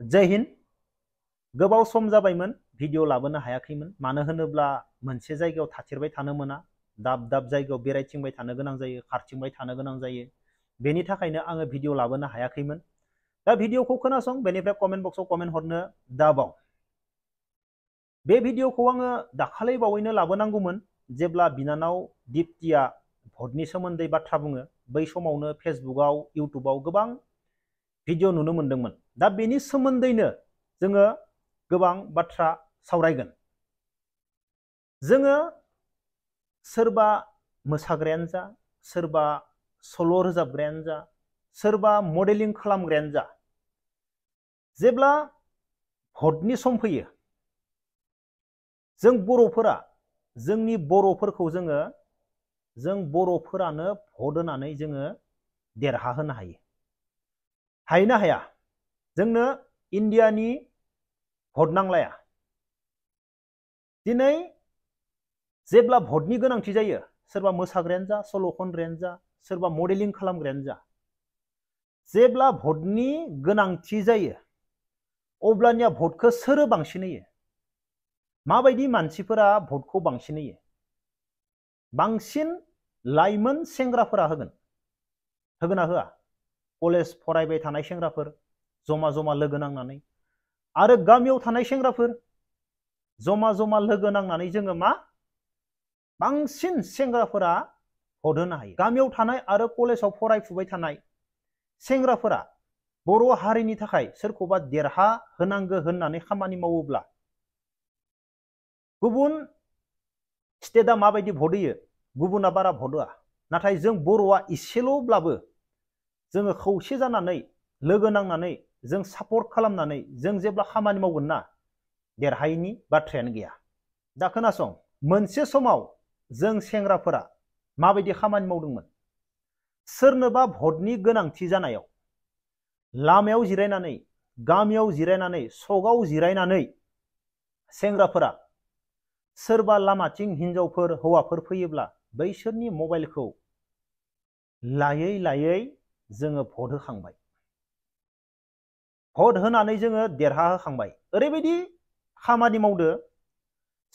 जय हिन्द। गोबाव सम जाबायमोन भिडिअ लाबोनो हायाखैमोन, मानो होनोब्ला मोनसे जायगायाव थाथिरबाय थानो मोना, दाब दाब जायगायाव बेरायथिंबाय थानो गोनां जायो, खारथिंबाय थानो गोनां जायो। बेनि थाखायनो आङो भिडिअ लाबोनो हायाखैमोन। दा भिडिअखौ खोनासं, बेनिफ्राय कमेन्ट बक्सआव कमेन्ट हरनो दाबाव। बे भिडिअखौ आङो दाखालै बावैनो लाबोनांगौमोन, जेब्ला बिनानाव दिप्तिया भटनि सोमोन्दै बाथ्रा बुङो। बै समावनो फेसबुकआव इउटुबाव गोबां भिडिअ नुनो मोन्दोंमोन। दा बेनि सोमोन्दैनो जोङो गोबां बाथ्रा सावरायगोन। जोङो सोरबा मोसाग्रायानो जा, सोरबा सल' रोजाबग्रायानो जा, सोरबा मडेलिं खालामग्रायानो जा, जेब्ला भटनि सम फैयो, जों बर'फोरा जोंनि बर'फोरखौ जों बर'फोरानो भट होनानै जोङो देरहाहोनो हायो। हायोना हाया? जोंनो इन्डियानि भट नांलाया। दिनै जेब्ला भटनि गोनांथि जायो, सोरबा मोसाग्रायानो जा, सल' खनग्रायानो जा, सोरबा मडेलिं खालामग्रायानो जा, जेब्ला भटनि गोनांथि जायो अब्लानिया भटखौ सोरो बांसिन होयो? माबायदि मानसिफोरा भटखौ बांसिन होयो? बांसिन लाइमोन सेंग्राफोरा होगोन ना होआ? कलेज फरायबाय थानाय सेंग्राफोर जमा जमा लोगो नांनानै, आरो गामियाव थानाय सेंग्राफोर जमा जमा लोगो नांनानै जोङो बांसिन सेंग्राफोरा भट होनो हायो। गामियाव थानाय आरो कलेजाव फरायफुबाय थानाय सेंग्राफोरा बर' हारिनि थाखाय सोरखौबा देरहा होनांगो होननानै खामानि मावोब्ला, गुबुन स्टेटआ माबायदि भट होयो, गुबुना बारा भट होआ। नाथाय जों बर'आ इसेल'ब्लाबो जोङो खौसे जानानै लोगो नांनानै जों सापर्ट खालामनानै जों जेब्ला खामानि मावगोन ना, देरहायैनि बाथ्रायानो गैया। दा खोनासं, मोनसे समाव जों सेंग्राफोरा माबायदि खामानि मावदोंमोन। सोरनोबा भटनि गोनांथि जानायाव लामायाव जिरायनानै, गामियाव जिरायनानै, सकआव जिरायनानै सेंग्राफोरा सोरबा लामाथिं हिनजावफोर हौवाफोर फैयोब्ला बैसोरनि मबाइलखौ लायै लायै जोङो भट होखांबाय। भट होनानै जोङो देरहाहोखांबाय। ओरैबायदि खामानि मावदो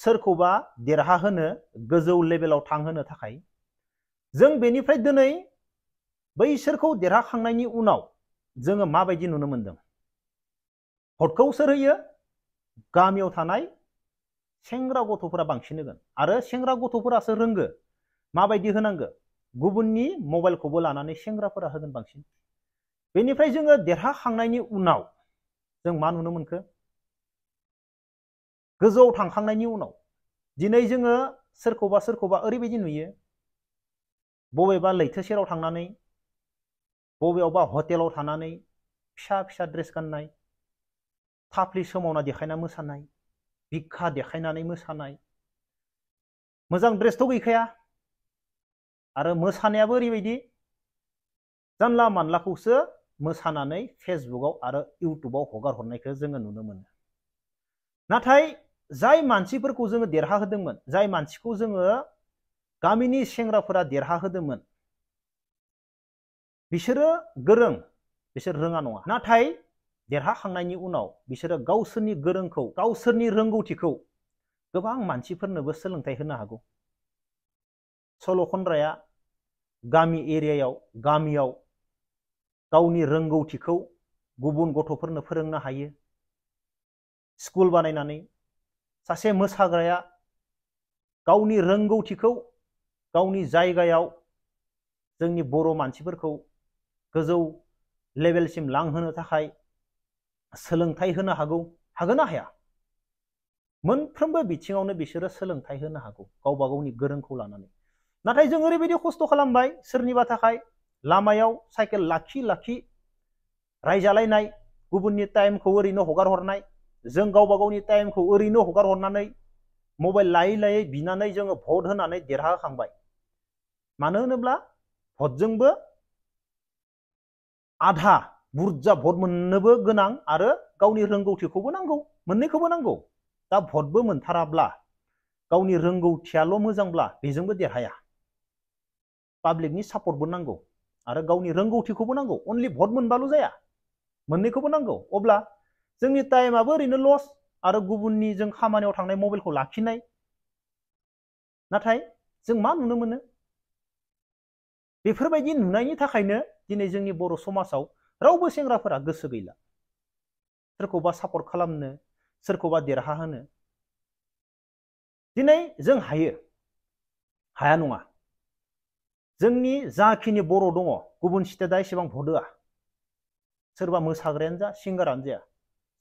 सोरखौबा देरहाहोनो, गोजौ लेभेलाव थांहोनो थाखाय। जों बेनिफ्राय दिनै बैसोरखौ देरहाखांनायनि उनाव जोङो माबायदि नुनो मोनदों? भटखौ सोर होयो? गामियाव थानाय सेंग्रा गथ'फोरा बांसिन होगोन। आरो सेंग्रा गथ'फोरासो रोंगो माबायदि होनांगो। गुबुननि मबाइलखौबो लानानै सेंग्राफोरा होगोन बांसिन। बेनिफ्राय जोङो देरहाखांनायनि उनाव जों मा नुनो मोनखो? गोजौआव थांखांनायनि उनाव दिनै जोङो सोरखौबा ओरैबायदि नुयो, बबेबा लैथो सेराव थांनानै, बबेयावबा हटेलाव थानानै फिसा फिसा ड्रेस गाननाय, थाफ्लि सोमावना देखायना मोसानाय, बिखा देखायनानै मोसानाय। मोजां ड्रेसथ' गैखाया, आरो मोसानायाबो ओरैबायदि जानला मानलाखौसो मोसानानै फेसबुकआव आरो इउटुबाव हगार हरनायखौ जोङो नुनो मोनो। नाथाय जाय मानसिफोरखौ जोङो देरहाहोदोंमोन, जाय मानसिखौ जोङो गामिनि सेंग्राफोरा देरहाहोदोंमोन, बिसोरो गोरों, बिसोर रोङा नङा। नाथाय देरहाखांनायनि उनाव बिसोरो गावसोरनि गोरोंखौ, गावसोरनि रोंगौथिखौ गोबां मानसिफोरनोबो सोलोंथाइ होनो हागौ। सल' खनग्राया गामि एरियायाव, गामियाव गावनि रोंगौथिखौ गुबुन गथ'फोरनो फोरोंनो हायो स्कुल बानायनानै। सासे मोसाग्राया गावनि रोंगौथिखौ गावनि जायगायाव जोंनि बर' मानसिफोरखौ गोजौ लेभेलसिम लांहोनो थाखाय सोलोंथाइ होनो हागौ। हागोन ना हाया? मोनफ्रोमबो बिथिङावनो बिसोरो सोलोंथाइ होनो हागौ गावबा गावनि गोरोंखौ लानानै। नाथाय जों ओरैबायदि खस्थ' खालामबाय सोरनिबा थाखाय, लामायाव साइकेल लाखि लाखि रायजालायनाय, गुबुननि टाइमखौ ओरैनो हगार हरनाय। जों गावबा गावनि टाइमखौ ओरैनो हगार हरनानै मबाइल लायै लायै बिनानै जोङो भट होनानै देरहाखांबाय। मानो होनोब्ला भटजोंबो आधा बुरजा भट मोननोबो गोनां आरो गावनि रोंगौथिखौबो नांगौ, मोननैखौबो नांगौ। दा भटबो मोनथाराब्ला, गावनि रोंगौथियाल' मोजांब्ला बेजोंबो देरहाया। पाब्लिकनि सापर्टबो नांगौ आरो गावनि रोंगौथिखौबो नांगौ। अनलि भट मोनबाल' जाया, मोननैखौबो नांगौ। अब्ला जोंनि टाइमाबो ओरैनो लस आरो गुबुननि जों खामानियाव थांनाय मबाइलखौ लाखिनाय। नाथाय जों मा नुनो मोनो बेफोरबायदि नुनायनि थाखायनो दिनै जोंनि बर' समाजाव रावबो सेंग्राफोरा गोसो गैला सोरखौबा सापर्ट खालामनो सोरखौबा देरहाहोनो। दिनै जों हाया नङा। जोंनि जाखिनि बर' दङ गुबुन स्टेटआ एसेबां भट होआ, सोरबा मोसाग्रायानो जा सिंगारानो जाया।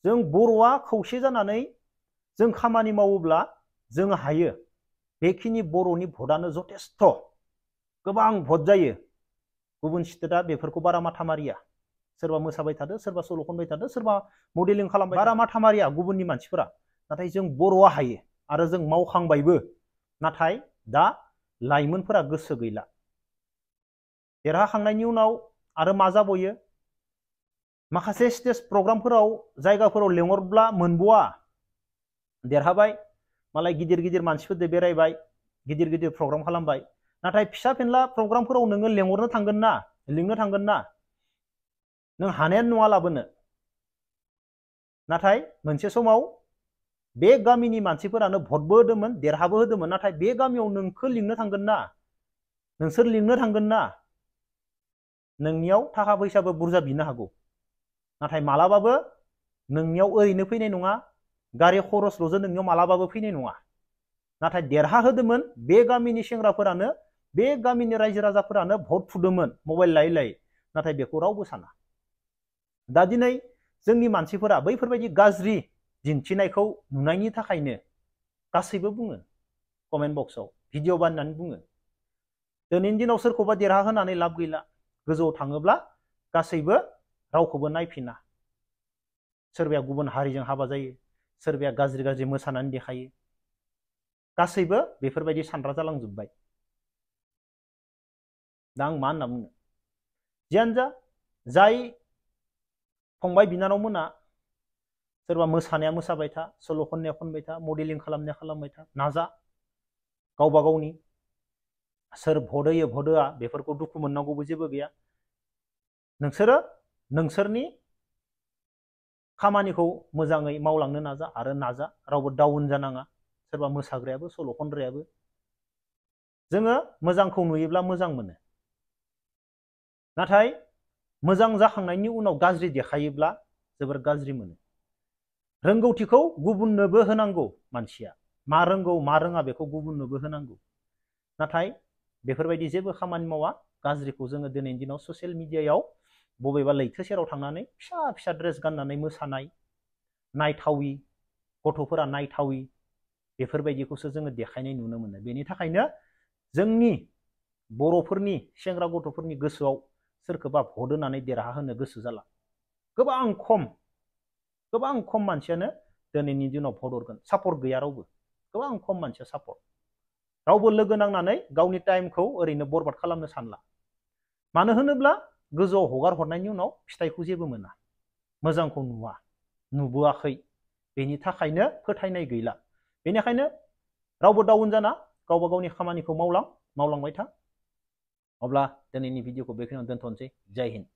जों बर'आ खौसे जानानै जों खामानि मावोब्ला जों हायो। बेखिनि बर'नि भटआनो जथेस्थ' गोबां भट जायो। गुबुन स्टेटआ बेफोरखौ बारा माथा मारिया। सोरबा मोसाबाय थादो, सोरबा सल' खनबाय थादो, सोरबा मडेलिं खालामबाय, बारा माथा मारिया गुबुननि मानसिफोरा। नाथाय जों बर'आ हायो आरो जों मावखांबायबो। नाथाय दा लाइमोनफोरा गोसो गैला। देरहाखांनायनि उनाव आरो मा जाबोयो, माखासे स्टेज प्रग्रामफोराव जायगाफोराव लेंहरब्ला मोनबोआ। देरहाबाय मालाय गिदिर गिदिर मानसिफोरजों बेरायबाय, गिदिर गिदिर प्रग्राम खालामबाय। नाथाय फिसा फेनला प्रग्रामफोराव नोङो लेंहरनो थांगोन ना, लिंनो थांगोन ना, नों हानायानो नङा लाबोनो। नाथाय मोनसे समाव बे गामिनि मानसिफोरानो भटबो होदोंमोन, देरहाबो होदोंमोन। नाथाय बे गामियाव नोंखौ लिंनो थांगोन ना, नोंसोर लिंनो थांगोन ना, नोंनियाव थाखा फैसाबो बुरजा बिनो हागौ। नाथाय मालाबाबो नोंनियाव ओरैनो फैनाय नङा, गारि खरसल'जों नोंनियाव मालाबाबो फैनाय नङा। नाथाय देरहा होदोंमोन बे गामिनि सेंग्राफोरानो, बे गामिनि रायजो राजाफोरानो भट थुदोंमोन मबाइल लायै लायै। नाथाय बेखौ रावबो साना। दा दिनै जोंनि मानसिफोरा बैफोरबायदि गाज्रि दिन्थिनायखौ नुनायनि थाखायनो गासैबो बुङो कमेन्ट बक्सआव, भिडिअ बानायनानै बुङो। दिनैनि दिनाव सोरखौबा देरहा होनानै लाब गैला। गोजौआव थाङोब्ला गासैबो रावखौबो नायफिना। सोरबाया गुबुन हारिजों हाबा जायो, सोरबाया गाज्रि गाज्रि मोसानानै देखायो। गासैबो बेफोरबायदि सानग्रा जालांजोब्बाय। दा आं मा होनना बुंनो, जियानो जा, जाय फंबाय बिनानावमोना सोरबा मोसानाया मोसाबाय था, सल' खननाया खनबाय था, मडेलिं खालामनाया खालामबाय था, नाजा। गावबा गावनि सोर भट होयो भट होआ बेफोरखौ दुखु मोननांगौबो जेबो गैया। नोंसोरो नोंसोरनि खामानिखौ मोजाङै मावलांनो नाजा आरो नाजा, रावबो डाउन जानाङा। सोरबा मोसाग्रायाबो सल' खनग्रायाबो। जोङो मोजांखौ नुयोब्ला मोजां मोनो। नाथाय मोजां जाखांनायनि उनाव गाज्रि देखायोब्ला जोबोर गाज्रि मोनो। रोंगौथिखौ गुबुननोबो होनांगौ मानसिया। मा रोंगौ मा रोङा बेखौ गुबुननोबो होनांगौ। नाथाय बेफोरबायदि जेबो खामानि मावा। गाज्रिखौ जोङो दिनैनि दिनाव ससियेल मिडियायाव बबेबा लैथो सेराव थांनानै फिसा फिसा ड्रेस गाननानै मोसानाय, नायथावि, गथ'फोरा नायथावि, बेफोरबायदिखौसो जोङो देखायनाय नुनो मोनो। बेनि थाखायनो जोंनि बर'फोरनि सेंग्रा गथ'फोरनि गोसोआव सोरखौबा भट होनानै देरहा होनो गोसो जाला। गोबां खम मानसियानो दिनैनि दिनाव भट हरगोन। सापर्ट गैया रावबो। गोबां खम मानसिया सापर्ट। रावबो लोगो नांनानै गावनि टाइमखौ ओरैनो बरबाद खालामनो सानला। मानो होनोब्ला गोजौआव हगार हरनायनि उनाव फिथाइखौ जेबो मोना, मोजांखौ नुवा, नुबोआखै। बेनि थाखायनो फोथायनाय गैला। बेनिखायनो रावबो डाउन जाना गावबा गावनि खामानिखौ मावलांबाय था। अब्ला दिनैनि भिडिअखौ बेखिनियावनो दोनथ'नोसै। जय हिन्द।